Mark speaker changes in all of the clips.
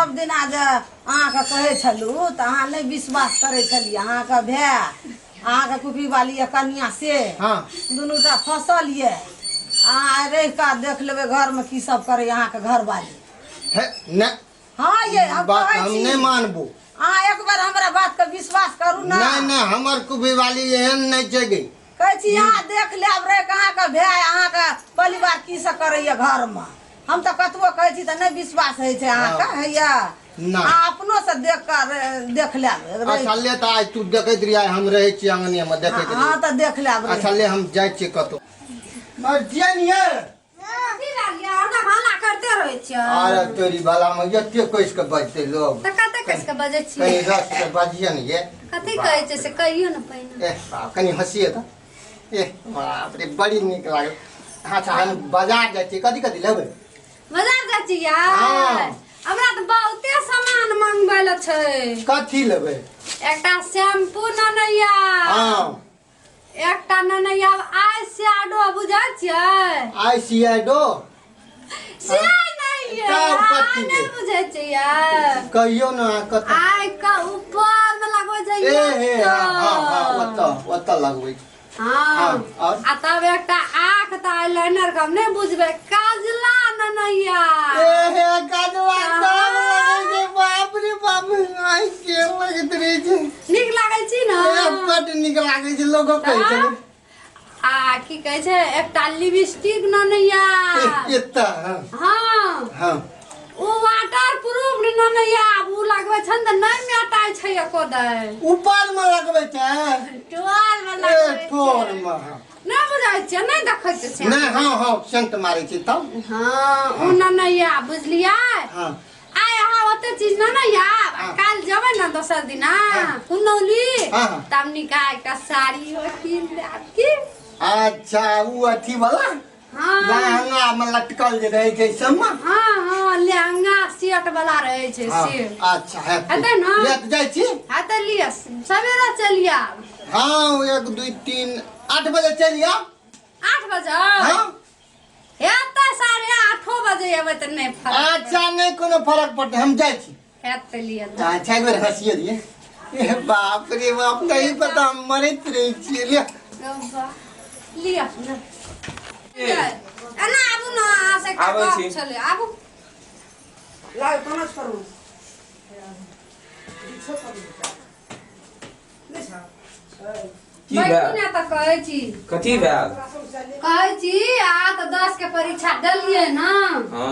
Speaker 1: सब दिना जे अहाँके कहै छलहुँ तऽ अहाँ नहि विश्वास करै छलियै अहाँके भाय अहाँके कुपी वाली यऽ कनिया से
Speaker 2: हाँ
Speaker 1: दुनू टा फसल यऽ अहाँ रहि कऽ देख लेबै घरमे की सब करैए अहाँके घरवाली
Speaker 2: हे नहि
Speaker 1: हाँ ये हम
Speaker 2: बात
Speaker 1: कहै
Speaker 2: हम
Speaker 1: छी
Speaker 2: नहि मानबो
Speaker 1: अहाँ एक बार हमरा बात के विश्वास करू ना
Speaker 2: नहि नहि हमर कुबी वाली एहन नहि छै गे
Speaker 1: कहै छी अहाँ देख लेब रे अहाँके भाय अहाँके परिवार की सब करैया घरमे हम तऽ कतबो कहै छी तऽ नहि विश्वास होइ छै अहाँके होइया
Speaker 2: नहि।
Speaker 1: अहाँ अपनो से देख कऽ देख लेब
Speaker 2: अच्छा ले तऽ आइ तू देखैत रही आइ हम रहै छी अंगने मे देखैत
Speaker 1: हाँ
Speaker 2: रही
Speaker 1: तऽ देख लेब रे।
Speaker 2: अच्छा ले हम जाइ छियै कतौ मर जिया निये
Speaker 3: की भेल ये हरदम हल्ला करते रहै छियै
Speaker 2: अरे तोरी भला में एते कसि के बजतै लोग
Speaker 3: तऽ कते कसि के बजै छियै
Speaker 2: कनि रस से बजियै ने ये
Speaker 3: कथी कहै छै से कहियौ ने पहिने
Speaker 2: एह बाप कनि हँसिए तऽ एह बाप रे बड़ी नीक लागल अच्छा हम बाजार जाइ छियै कथी कथी लेबै
Speaker 3: बाजार जाइ छियै
Speaker 2: हाँ।
Speaker 3: हमरा तऽ बहुते सामान मंगबै लए छै
Speaker 2: कथी लेबै
Speaker 3: एकटा शैम्पू ननैया
Speaker 2: हँ
Speaker 3: एकटा ननैया आई शैडो बुझै छियै
Speaker 2: आई सी I डो
Speaker 3: से नहि ये
Speaker 2: तब
Speaker 3: अहाँ
Speaker 2: कथी
Speaker 3: नहि
Speaker 2: ये?
Speaker 3: बुझै छियै
Speaker 2: कहियौ ने अहाँ कतऽ
Speaker 3: आइ के ऊपर मे लगबै छै
Speaker 2: ए हे हँ हँ हँ
Speaker 3: ओतऽ।
Speaker 2: ओतऽ ओतऽ लगबै छै
Speaker 3: हँ
Speaker 2: हँ, और?
Speaker 3: आ तब एकटा आँख तऽ आईलाइनर के हम नहि बुझबै काजला ननैया
Speaker 2: ए हे काजला तब लगै छै बाप रे बाप आइ के लगैत रहै छै
Speaker 3: नीक लागै छी ने
Speaker 2: ए, बड्ड नीक लागै छै लोगो कहै छै
Speaker 3: आ की कहै छै एकटा लिपस्टिक ननैया
Speaker 2: एतऽ हँ
Speaker 3: हँ
Speaker 2: हँ
Speaker 3: ओ वाटर प्रूफ ननैया ओ लगबै छै ने तऽ नहि मेटाइ छै एको दै
Speaker 2: ऊपर मे लगबै छै
Speaker 3: टोल मे
Speaker 2: ए
Speaker 3: लगबै छै
Speaker 2: ठोर मे हँ
Speaker 3: नहि बुझै छियै नहि देखै छियै
Speaker 2: नहि हँ हँ सेंट मारै छै तब
Speaker 3: हँ ओ ननैया बुझलियै
Speaker 2: हँ
Speaker 3: आइ अहाँ ओते चीज न ने आब
Speaker 2: हाँ।
Speaker 3: काल्हि जेबै ने दोसर दिना
Speaker 2: हाँ।
Speaker 3: कुनौली
Speaker 2: हाँ, हाँ।
Speaker 3: तब निका एकटा साड़ी कीन लेब की
Speaker 2: अच्छा उ अथी वाला
Speaker 3: हाँ
Speaker 2: लहंगा में लटकल जे रहै छै सबमे
Speaker 3: हाँ हाँ लहंगा सेट वाला रहै छै
Speaker 2: हाँ,
Speaker 3: से
Speaker 2: अच्छा हेतै
Speaker 3: हेतै ने?
Speaker 2: ले तऽ जाइ छी
Speaker 3: हाँ तऽ लिअ सवेरे चलि आब
Speaker 2: हाँ 1 2 3 8 बजे चलि आब
Speaker 3: 8 बजे
Speaker 2: हाँ
Speaker 3: हेतै 8:30 बजे एबै तऽ नहि फरक
Speaker 2: अच्छा नहि कोनो फरक पड़तै हम जाइ छी
Speaker 3: हेत तऽ लिअ
Speaker 2: अच्छा एक बेर हँसिए दिए ए बाप रे बाप तही पर तऽ हम मरैत रहै छियै लिअ
Speaker 3: लिअ एना आबू ने अहाँ से एकटा
Speaker 4: आबै
Speaker 3: गप
Speaker 4: छी।
Speaker 3: छलै आबू
Speaker 1: लाउ कोना करू
Speaker 4: की
Speaker 3: बैठू
Speaker 4: भेल
Speaker 3: ने तऽ कहै छी
Speaker 4: कथी भेल
Speaker 3: कहै छी अहाँ तऽ 10 के परीक्षा देलियै ने
Speaker 4: हँ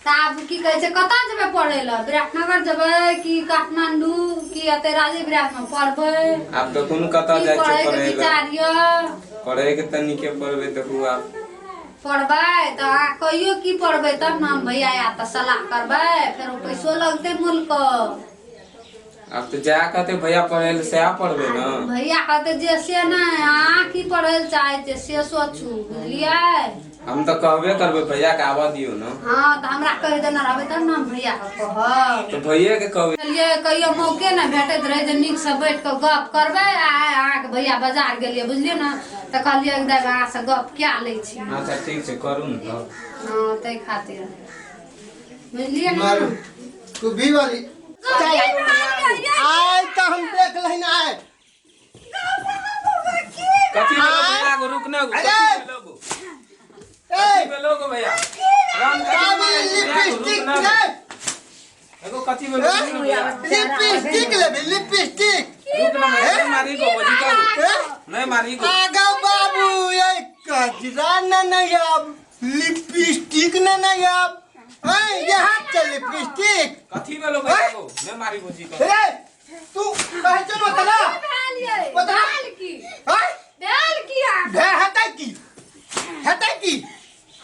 Speaker 3: तऽ आब की कहै छै कतऽ जेबै पढ़ै लए विराटनगर जेबै कि काठमांडू कि एतै राजीव विराटमे पढ़बै
Speaker 4: आब तऽ कोनो कतऽ
Speaker 3: की
Speaker 4: जाइ छै
Speaker 3: पढ़ैके
Speaker 4: पढ़ै लए
Speaker 3: विचार यऽ
Speaker 4: पढ़ैके तऽ नीके पढ़बै देखू आब
Speaker 3: पढ़बै तऽ अहाँ कहियो की पढ़बै तब ने हम भैया आयत तऽ सलाह करबै फेर ओ पैसो लगतै मूलके
Speaker 4: आब तऽ जाय कहते भैया पढ़ै लए सएह पढ़बै ने
Speaker 3: भैया कहते जे से नहि अहाँ की पढ़ै लए चाहै छियै से सोचू बुझलियै
Speaker 4: हम तऽ कहबे करबै भैया के आबऽ दियौ ने
Speaker 3: हँ तऽ हमरा कहि देने रहबै तब ने हम भैया के कहब
Speaker 4: तऽ भैये के कहबै
Speaker 3: बुझलियै कहियो मौके नहि भेटैत रहै जे नीकसँ बैठ कऽ गप करबै आइ अहाँके भैया बाजार गेलियै बुझलियै ने तऽ कहलियै एक दाइ अहाँसँ गप कए लै छी
Speaker 4: अच्छा ठीक छै करू ने तऽ
Speaker 3: हँ ताहि खातिर बुझलियै ने
Speaker 2: मारू तू भी वाली आइ तऽ हम देख लहिन आइ
Speaker 4: कथी भेलो भैया गो रुक ना गो
Speaker 2: अरे!
Speaker 4: कथी भेलो गो
Speaker 2: ए
Speaker 4: कथी भेलो गो भैया राम कथी
Speaker 2: काबी
Speaker 4: मारै छी भैया गो, रुक
Speaker 2: लिपस्टिक
Speaker 4: ना गो।
Speaker 2: ले
Speaker 4: एगो कथी भेलो रुक ना भैया
Speaker 2: लिपस्टिक लेबी लिपस्टिक
Speaker 4: रुक ना भैया नहीं मारी गो बजी का गो
Speaker 2: ए
Speaker 4: नहीं मारी गो
Speaker 2: आगा बाबू ये कजरा न नहीं आब लिपस्टिक न नहीं आब ऐ यहाँ चल लिपस्टिक
Speaker 4: कथी भेलो भैया गो नहीं मारी गो जी का
Speaker 2: रे तू कहै छौ ने ओतना
Speaker 3: भेल यै
Speaker 2: ओतना
Speaker 3: भेल की
Speaker 2: हैं
Speaker 3: भेल की अहाँके?
Speaker 2: भे हेतै की हेतै की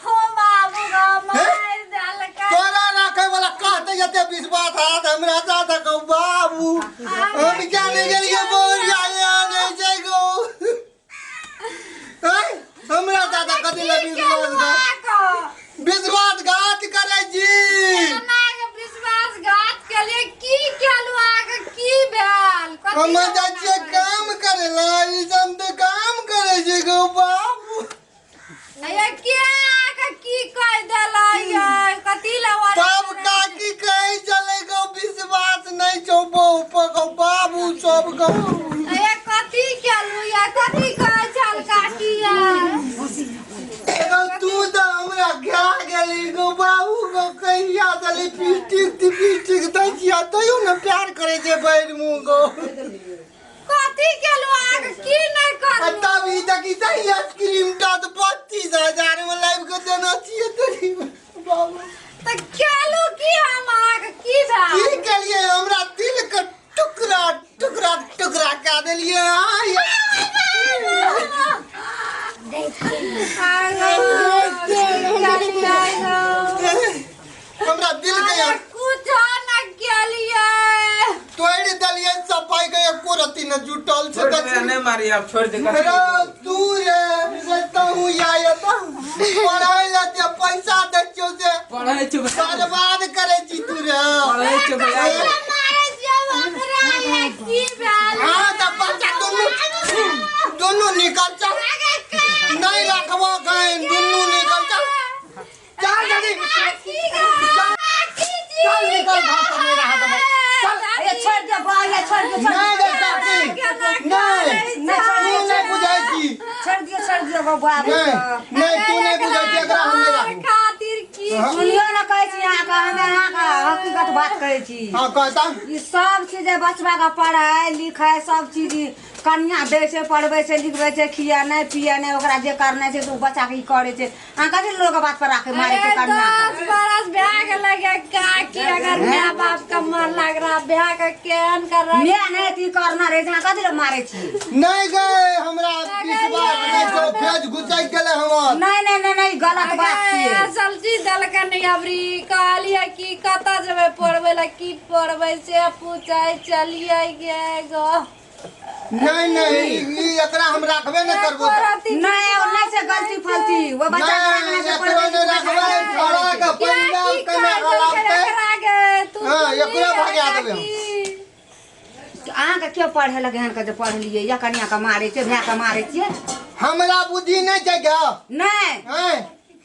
Speaker 3: हो बाबू गो मारि देलकै
Speaker 2: तोरा राखे वाला कहते जते विश्वास हाथ हमरा साथ गो बाबू हम जाने गेलिए बोरिया नहीं छै गो हैं हमरा दादा कथी लए विश्वास विश्वासघात करै छी
Speaker 3: विश्वासघात केलिए की केलु अहाँके की भेल कथी
Speaker 2: हम
Speaker 3: लए
Speaker 2: जाइ छियै
Speaker 3: एना
Speaker 2: काम करै लए ई सब तऽ काम करै छै गो बाबू
Speaker 3: करै? ये के अहाँके की कहि देलै यै कथी लए
Speaker 2: तब काकी कहै छलै गो गो।
Speaker 3: ए कथी केलू या कथी कहै छल काकी यार?
Speaker 2: एगो तू तऽ हमरा खा गेली गो बाबू गो। कहिया से लिपस्टिक तिपस्टिक दै छियै, तैयो ने प्यार करै छै भरि मुँह गो।
Speaker 3: कथी केलू अहाँके? की नहि
Speaker 2: आ
Speaker 3: करलू?
Speaker 2: तब ई देखी तऽ आइसक्रीम टा तऽ 32,000 मे लाबि कऽ देने छियै तोरी बाबू।
Speaker 3: तऽ केलू की हम अहाँके? की भेल?
Speaker 2: की केलियै? हमरा दिल के टुकड़ा टुकड़ा टुकड़ा कए देलियै अहाँ। हमरा दिल के
Speaker 3: अरे कुछो न केलियै।
Speaker 2: तोड़ि देलियै सफाई के, एको रत्ती न जुटल छै।
Speaker 4: छोड़ दे।
Speaker 2: देखी।
Speaker 4: नहीं मारी, अब छोड़ दे।
Speaker 2: रे तू रे रे तहूँ या तऽ पढ़ै लए जे पैसा दै छियौ से
Speaker 4: पढ़ै छी भैया।
Speaker 2: बर्बाद करै छी तू रे।
Speaker 4: पढ़ै छी भैया।
Speaker 3: मारै छियै ओकरा ये, की भेल?
Speaker 2: हाँ तऽ बच्चा दुनू दुनू निकल चल, नहीं रखबो कहीं, दुनू निकल चल, चल जल्दी चल, निकल घर से, नहीं रहा देबो चल।
Speaker 1: ए छोड़ दे बा, ये छोड़ दे, छोड़
Speaker 2: नहीं
Speaker 1: दे।
Speaker 2: रे काकी, नहीं।
Speaker 1: नहीं, छोड़
Speaker 2: तू
Speaker 1: दियो।
Speaker 2: नहीं बुझै छी।
Speaker 1: छोड़ दियो, छोड़ दियो बबुआ।
Speaker 2: नहीं नहीं, तू नहीं बुझै छी, एकरा हम नहीं राखबो।
Speaker 3: खातिर की?
Speaker 1: सुनियो ने, कहै छी अहाँके, हमे अहाँके हकीकत बात कहै छी।
Speaker 2: हाँ, कहता।
Speaker 1: ई सब चीज जे बचबा के पढ़ाइ लिखाइ सब चीज ई कनिया दै छै, पढ़बै छै, लिखबै छै, खियेनाइ पियेनाइ, ओकरा जे करनाइ छै से ओ बच्चाके ई करै छै। अहाँ कथी लोक बात पर राखै मारै छै
Speaker 3: अरे
Speaker 1: कनिया के?
Speaker 3: 10 बरस भए गेलै गे काकी, अगर my बाप के मन लाग रहा भए के केहन कर रहा।
Speaker 1: माय नहि तऽ ई करना रहै छै, अहाँ कथी लए मारै छी?
Speaker 2: नहीं गए, हमरा विश्वास नहीं छौ, फेज घुसैक गेलै हमर।
Speaker 1: नहि नहि नहि नहि, ई गलत बात छियै।
Speaker 3: असल चीज देलकनि अबरी, कहलियै कि कतऽ जेबै पढ़बै लए, की पढ़बै से पूछै चलियै गे गो।
Speaker 2: नहीं नहीं, ई एकरा हम राखबे नहीं करबो।
Speaker 1: नहि, ओ नहि छै गलती फलती, ओ बच्चा के
Speaker 2: नहीं,
Speaker 1: राखने से
Speaker 2: एकरो नहीं राखबै, छोड़ा के पंजाब केना गलाबते। हाँ, एकरो भगा देबै हम।
Speaker 1: अहाँके के पढ़े लगे हन के जे पढ़लियै या कनिया के मारै छै, भाय के मारै छियै?
Speaker 2: हमरा बुद्धि नहीं छै गे।
Speaker 1: नहि।
Speaker 2: हैं?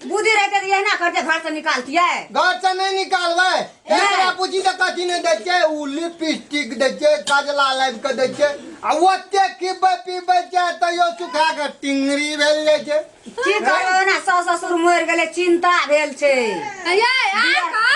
Speaker 1: बुद्धि रहते तऽ एहिना करते, घर से निकालतियै।
Speaker 2: घर से नहीं निकालबै। एकरा पूछी तऽ कथी नहि दै छै? ओ लिपस्टिक दै छै, काजला लाबि कऽ दै छै आ ओते खिबै पीबै छै तैयो सुखा कऽ टिंगरी भेल जाइ छै।
Speaker 1: की करबै, ओना सास ससुर मरि गेलै, चिंता भेल छै।
Speaker 3: ये अहाँके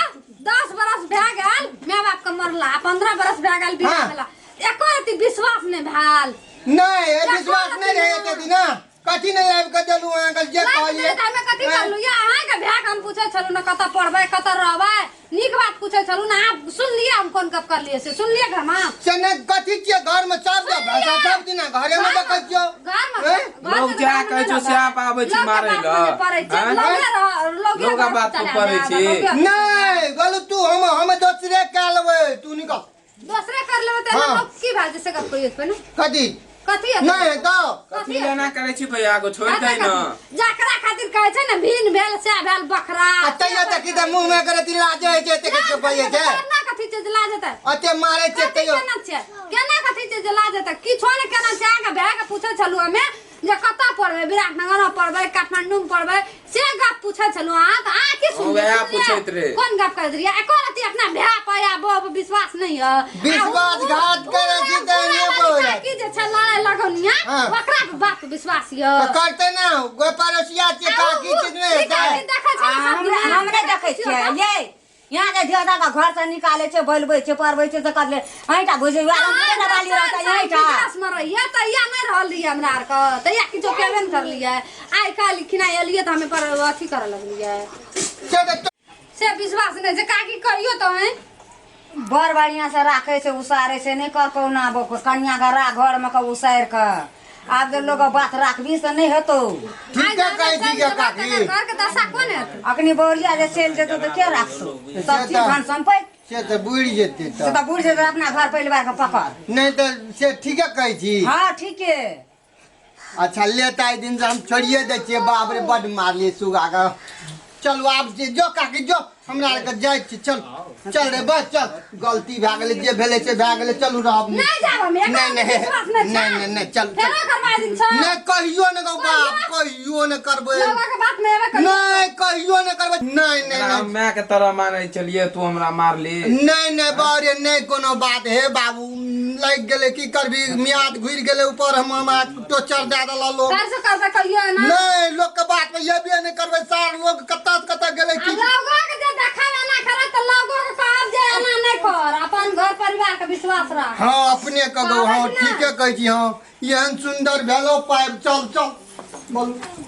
Speaker 3: 10 बरस भए गेल माय बाप के मरला, 15 बरस भए गेल बियाह भेला, एको रति विश्वास नहि भेल?
Speaker 2: नहि, ए विश्वास नहि रहै एते दिना, कथी नहि लाबि कऽ देलहुँ अहाँके जे
Speaker 3: लाइफ
Speaker 2: कहलियै?
Speaker 3: नहि तऽ हमे कथी करलू या अहाँके भाय के हम पूछै छलहुँ ने कतऽ पढ़बै, कतऽ रहबै, नीक बात पूछै छलहुँ ने। अहाँ सुनलियै हम कोन गप करलियै से सुनलियै घरमे?
Speaker 2: से नहि, कथी छियै घरमे? सब भाषा सब दिना घरेमे देखै छियौ।
Speaker 3: घरमे
Speaker 2: हैं?
Speaker 3: घरमे
Speaker 4: लोग
Speaker 3: तऽ
Speaker 4: जा
Speaker 3: घरमे
Speaker 4: कहै
Speaker 3: नहि
Speaker 4: छौ से
Speaker 3: रहबै।
Speaker 4: आप आबै छी
Speaker 3: लोकके
Speaker 4: मारै
Speaker 3: बातमे
Speaker 4: लए।
Speaker 3: नहि पड़ै छै।
Speaker 4: हैं?
Speaker 3: लगे रह, लगे
Speaker 4: लोकके
Speaker 3: घर
Speaker 4: बात पर
Speaker 3: चला
Speaker 4: पड़ै
Speaker 3: जायब,
Speaker 4: छी।
Speaker 2: नहि गलू, तू हम दोसरे कए लेबै, तू निकल।
Speaker 3: दोसरे कर लेबै तऽ लोक की भए जेतै से गप कहियौ तऽ पहिने।
Speaker 2: कथी?
Speaker 3: कथी हेतै?
Speaker 2: नहि तऽ
Speaker 4: कथी लेना करै छी भैया को? छोड़ दे न।
Speaker 3: जकरा खातिर कहै छै ने भिन भेल से भेल बकरा।
Speaker 2: आ तैयो देखी तऽ मुँह मे करे लाजे होइ छै, एते के बजै छै।
Speaker 3: केना कथी छै जे लाज हेतै?
Speaker 2: ओते मारै छै
Speaker 3: कथी
Speaker 2: तैयो।
Speaker 3: केना छै, केना कथी छै जे लाज हेतै? किछो ने केना छै। अहाँके भाय के पूछै छलहुँ हमे जे कतऽ पढ़बै, विराटनगर मे पढ़बै, काठमांडू मे पढ़बै, से गप पूछै छलहुँ अहाँ तऽ अहाँ की सुनलियै?
Speaker 4: वएह
Speaker 3: सुनलियै?
Speaker 4: पूछैत रहै।
Speaker 3: कोन गप करैत रहियै? एको रत्ती अपना भाय पर या बौह पर विश्वास नहि यऽ।
Speaker 2: विश्वासघात करै छी तऽ एहने बोलत।
Speaker 3: की जे छै लड़ाइ लगौनिया ओकरा पर बाप पर विश्वास यऽ?
Speaker 2: तऽ करतै ने, गोय पड़ोसिया छियै, काकी चीज नहि हेतै।
Speaker 3: देखै छै
Speaker 1: आ हमरा हम नहि देखै छियै ये, यहाँ के धिया के घर से निकाले छै, बोलबै छै, पढ़बै छै, से करले अहींटा बुझै ने वाली रहतै अहींटा।
Speaker 3: मे रहियै तहिया नहि रहल रहियै हमरा आरके, तहिया किछो केबे नहि करलियै। आइ काल्हि खिना एलियै तऽ हमे पर अथी करऽ लगलियै।
Speaker 2: से तऽ
Speaker 3: से विश्वास नहि छै काकी, कहियो तऽ हैं।
Speaker 1: बड़ बढ़िया से राखे छै, उसारे छै, नहि कर कहुना कनिया के रा घर में के उसारि के। आब जे लोग बात राखबी से नहि हेतौ।
Speaker 2: ठीके कहै छी गे काकी।
Speaker 3: घर के दशा कोन हेतै?
Speaker 1: अखनी बौरिया जे चलि जेतौ तऽ के राखतौ सब चीज, धन सम्पति?
Speaker 2: से तऽ बुड़ि जेतै।
Speaker 1: से तऽ बुढ़ जेतौ, अपना घर परिवार के पकड़।
Speaker 2: नहि तऽ से ठीके कहै छी।
Speaker 1: हाँ, ठीके।
Speaker 2: अच्छा ले, तऽ आइ दिन से हम छोड़िए दै छियै। बाप रे, बड्ड मारलियै सुगा के। चलू आब जे जो काकी जो। हमरा आरके जाइ छी, चल चल रे, बस चल, गलती भए गेलै, जे भेलै से भए गेलै, चलू रहब।
Speaker 3: नहीं जाब हम, एकरा
Speaker 2: नहीं, नहीं,
Speaker 3: विश्वास नहीं
Speaker 2: नहीं,
Speaker 3: छै।
Speaker 2: नहीं, नहीं, चल, चल।
Speaker 3: फेरो करवा दिन छ।
Speaker 2: नहि, कहियो ने गौ बाप, कहियो ने करबै।
Speaker 3: लोगो के बात में एबे करियो।
Speaker 2: नहि, कहियो ने करबै, नहि नहि।
Speaker 4: हम
Speaker 2: नहि
Speaker 4: माय के तरह मानै छलियै, तू हमरा मारली।
Speaker 2: नहि नहि बारे, नहि कोनो बात। हे बाबू, लागि गेलै, की करबी, मियाद घुरि गेलै ऊपर, हम हमरा टोचर दए देला लोग।
Speaker 3: फेर से करबै कहियो ना।
Speaker 2: नहि, लोक के बात में एबे नहि करबै सार, लोग कतऽ से कतऽ गेलै की।
Speaker 3: लोगो के जे देखब एना करत तऽ लोगो के कहब जे एना नहि कर, अपन घर परिवार के विश्वास राख।
Speaker 2: हँ, अपने कऽ दौ। हँ।
Speaker 3: कहबै कि नहि?
Speaker 2: ठीके कहै छी। हँ, एहन सुन्दर भेलो पाइप। चल चल, बोलू।